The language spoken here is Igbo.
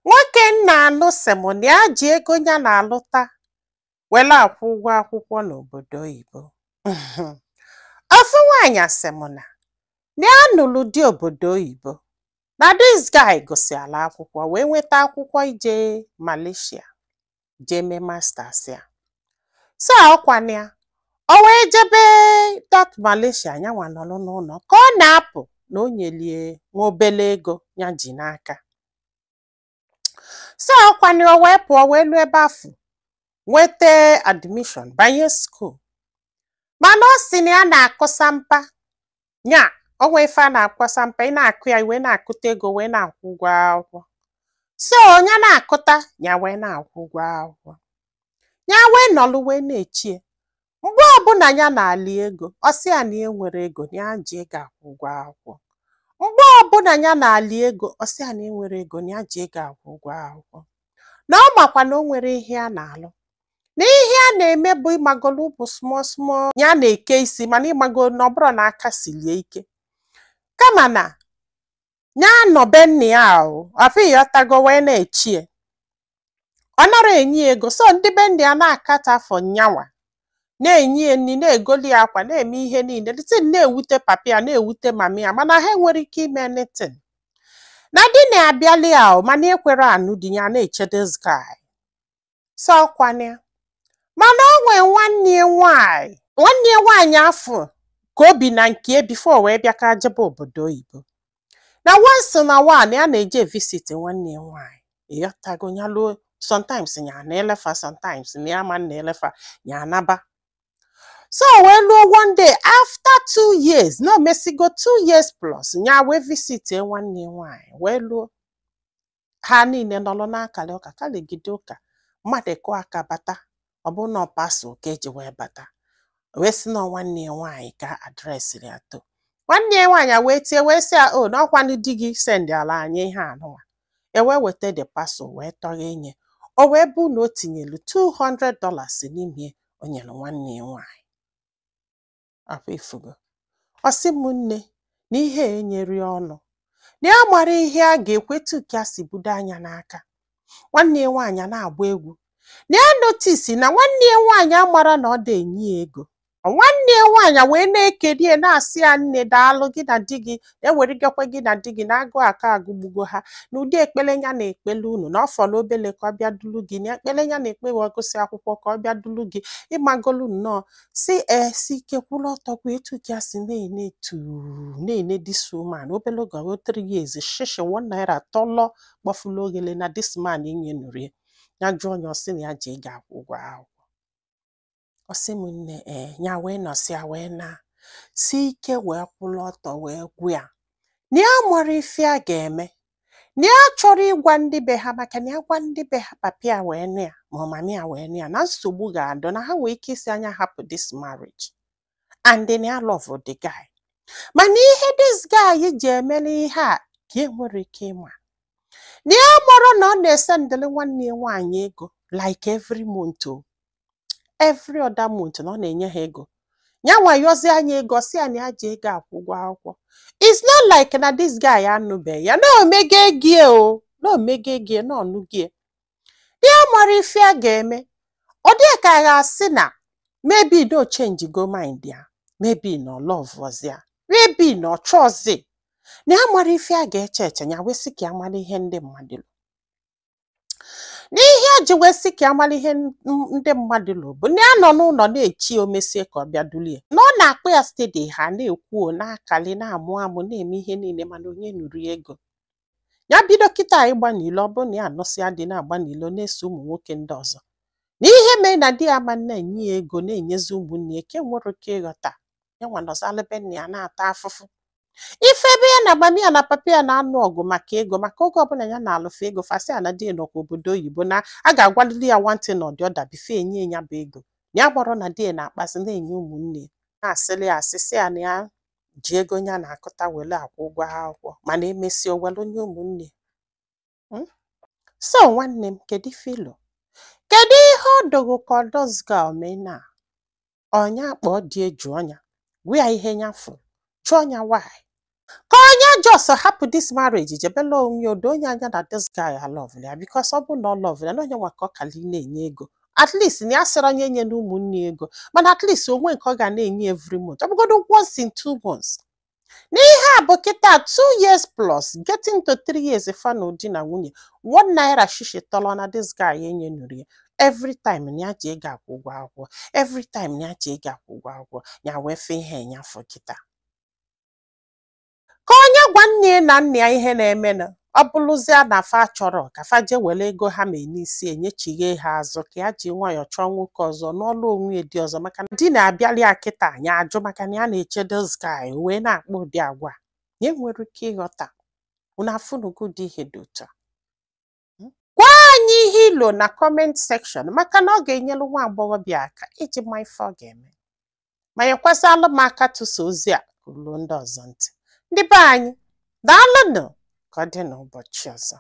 Nwoke m na-alụ sị m na ya ji ego ya na-alụta were akwụ ụgwọ akwụkwọ n'obodo oyibo. Ofu nwaanyị sị m na ya nụrụ di obodo oyibo, na this guy gụsịala akwụkwọ wee nweta akwụkwọ ije Malaysia jee mee masters ya. So ọkwana ya o wee jebe that Malaysia, nyanwa nọrọ n'ụlọ ka ọ na-apụ na o nyelie nwa obele ego ya ji n'aka. So ọkwana o wee pụọ wee luo ebe afụ nweta admission banye school, mana ọ sị na ya na-akụ sampa nya onwe ife a na-akpọ sampa. Ị na-akụ ya wee na-akụta ego wee na-akwụ ụgwọ akwụkwọ. So ya na-akụta ya wee na-akwụ ụgwọ akwụkwọ ya, wee nọlụ wee na-echie. Mgbe ọbụla ya na-ali ego, ọ sị ya na ya nwere ego na ya ji ego akwụ ụgwọ akwụkwọ. Mgbe ọbụla ya na-ali ego, ọ sị ya na ya nwere ego na ya ji ego akwụ ụgwọ akwụkwọ, na ọ makwa na o nwere ihe a na-alụ, na ihe a na-eme bụ ịmagolu bụ small small ya na-eke isi, mana ịmago na ọ bụrụ na aka silie ike kama na ya nọ be nna ya ahụ afọ ịghọtago wee na-echie ọ nara enye ya ego. So ndị be nna ya na-akata afọ nyanwa na-enye ya nri, na-egoli ya akwa, na-eme ihe niile. The thing na-ewute papa ya, na-ewute mama ya, mana ha enwere ike ime anything. Na di na-abịali ya o, mana ekwere anụ di ya na-eche this guy. So ọkwana ya, mana o nwee nwanne ya nwaanyị, nwanne ya nwaanyị afọ ka o bi na nke before wee bịa ka jebe obodo oyibo. Na once na one ya na-eje visit nwanne ya nwaanyị, ịghọtago, ya luo sometimes ya na-elefa, sometimes na ya ma na-elefa ya anaba. So wee luo one day after 2 years, na o mesigo 2 years plus, ya wee visit nwanne ya nwaanyị, wee luo, ha niile nọrọ n'akara ụka kaligide ụka, mmadụ kụọ aka bata. Ọ bụrụ na ọ parcel ka eji wee bata, wee sị na nwanne ya nwaanyị ka addressịrị ya to nwanne ya nwaanyị, wee tie wee sị ya o na ọkwanụ di gị send ala anyị ihe anụnwa. E wee weta the parcel wee tọghe enye o, wee bụ na o tinyelu $200 n'ime o nyere nwanne ya nwaanyị. Akwa ifugo, ọ sị m nne na ihe a enyere ya ọnụ, na ya mara ihe a ga-ekwetu ka si budo anya n'aka. Nwanne ya nwaanyị a na-agba egwu na ya notice na nwanne ya nwaanyị amara na ọ dị enye ya ego. Nwanne ya nwaanyị wee na-ekeri ya, na-asị ya, "Nne, daalụ, gị na di gị ewerigokwa, gị na di gị na agụụ aka agụgbugo ha na ụdị ekpele ya na-ekpele unu, na ọ fọrọ obele ka ọ bịa dulu gị, na ekpele ya na-ekpe wee gụsị akwụkwọ ka ọ bịa dulu gị." Ịmagolu nnọọ si ee si ike kwụrụ ọtọ kwa etu ka ya si na-ene tu na-ene this woman. Obele oge o 3 years shishi ₦1 tọlọ kpọfulu oghele na this man enyenuru ya. Ya jụọ ya, ọ sị na ya ji ego akwụ ụgwọ akwụkwọ. Ọ sị m nne, ee, ya wee nọsịa wee na si ike wee kwụrụ ọtọ wee gwu ya na ya mara ife a ga-eme, na ya chọrọ ịgwa ndị be ha, maka na ya gwa ndị be ha, papa ya wee nụ ya ma ọ mama ya wee nụ ya, na nsogbu ga-adọ, na ha nwee ike isi anya hapụ this marriage, and then ya love the guy, mana ihe this guy ji emere ihe a ka e nwere ike ịma na ya mara na ọ na-esendịrị nwanne ya nwaanyị ego like every month o every other month, na ọ na-enye ha ego. Ya nwayozi anya ego, si ya na ya ji ego akwụ ụgwọ akwụkwọ. It's not like na this guy anụbeghị ya, na omego ego o, na omego ego, na ọnụgie ya mara ife a ga-eme. Ọ dị ka a ga-asị na maybe no change go mind ya, maybe na ọ love ya, maybe na ọ chọzi, na ya mara ife a ga-eche eche. Ya wee sị ka ya mara ihe ndị mmadụ lụ, n'ihe o ji wee sị ka ya mara ihe ndị mmadụ lụ bụ na ya nọ n'ụlọ na-echi ya, o mesie ka ọ bịa dulie, na ọ na-akpụ ya steady, ha na-ekwu o na-akali na-amụ amụ na-eme ihe niile, mana onye nụrụ ya ego ya bido kịta ịgba n'ilo. Ọ bụrụ na ya anụsịa dị na-agba n'ilo na-eso ụmụ nwoke ndị ọzọ, na ihe mere na di ya ama na-enye ya ego na-enyezi ụmụnne ya ke nwere ike ịghọta ya nwa nọzalụ be nna ya na-ata afụfụ. Ife ebe ya na mami ya na papa ya na-anụ ọgụ maka ego, maka oge ọbụla ya na-alụfe ego, fasị ya na di ya nọkwa obodo oyibo, na a ga-agwalili ya one thing or the other before enye ya bụ ego. Na ya gbọrọ na di ya na-akpasị na-enye ụmụnne ya, na-asịrị ya asị, sị ya na ya ji ego ya na-akụta were akwụ ụgwọ akwụkwọ, mana emesịa o were nye ụmụnne. So nwanne m, kedu ife ilo, kedu ihe ọ dogo ka ọ dozga omena ọnya kpọọ di eju ọnya gwa ya ihe ya fụrụ, jụọ ya why? Ka onye just hapụ this marriage jebela onwe ya, odo onye anya na this guy a love ya, because ọ bụ na ọ love ya na onye nwa ka ọ kali na-enye ego. At least na ya sịrị onye nye na ụmụnne ego, mana at least onwe nke ọ ga na-enye every month, ọ bụgodo once in 2 months. N'ihe a bụ kịta 2 years plus, getting to 3 years fa na di na nwunye, ₦1 shishi tọrọ na this guy enye nụrụ ya. Every time na ya ji ego akwụ ụgwọ akwụkwọ, every time na ya ji ego akwụ ụgwọ akwụkwọ ya, wee fe ihe nyafọ kịta. Ka onye gwa nne na nna ya ihe na-emenụ, ọ bụrụzie na fa chọrọ ka fa jee were ego ha mee n'isi enyechighe ha azụ, ka ya ji nwayọọ chọọ nwoke ọzọ n'ọlụ onwe ya dị ọzọ, maka na di na-abịali ya kịta ya ajụ, maka na ya na-eche this guy wee na-akpọ ụdị agwa a ya enwere ike ịghọta. Unu afụnugo ụdị ihe dị otu a? Gwa anyị ihe ilo na comment section, maka na ọ ga-enyelu nwa agbọghọbịa aka iji ma ife ọ ga-eme, ma nyekwazalụ m aka tụsa ozi a ka o ruo ndị ọzọ ntị. Ndị be anyị, daalụnụ. Ka ọ dị n'ụbọchị ọzọ.